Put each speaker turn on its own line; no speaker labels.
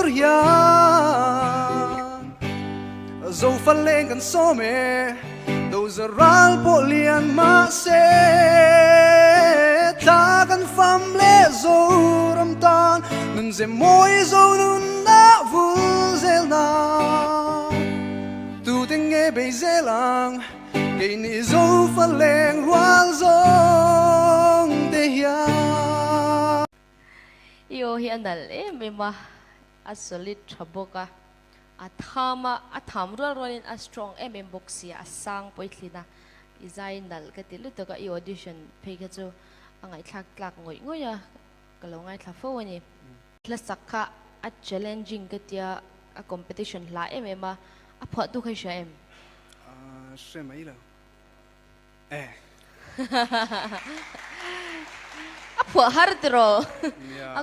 tur hian Zofa leng kan sawm e, Doza ral pawh lian mahse Thla kan fam leh Zoram tan Nunze mawi Zonunna vul zel nan Tute nge bei zel ang Keini Zofa leng rual zawng te hian.
I aw hi a nalh em em a, a solid tha bawk a, a tham a, a tham rual rualin a strong em em bawk sia, a sang pawithlin a, i zai nalh ka ti lutuk a, i audition phei kha chu a ngaihthlak tlak ngawih ngawih a, ka lo ngaithla fo a ni. Hla sak kha a challenging ka tia, a competition hla em em a, a phuahtu kha i hria em?
Hre mai lo. Eh.
A phuah har tiraw?
Nia.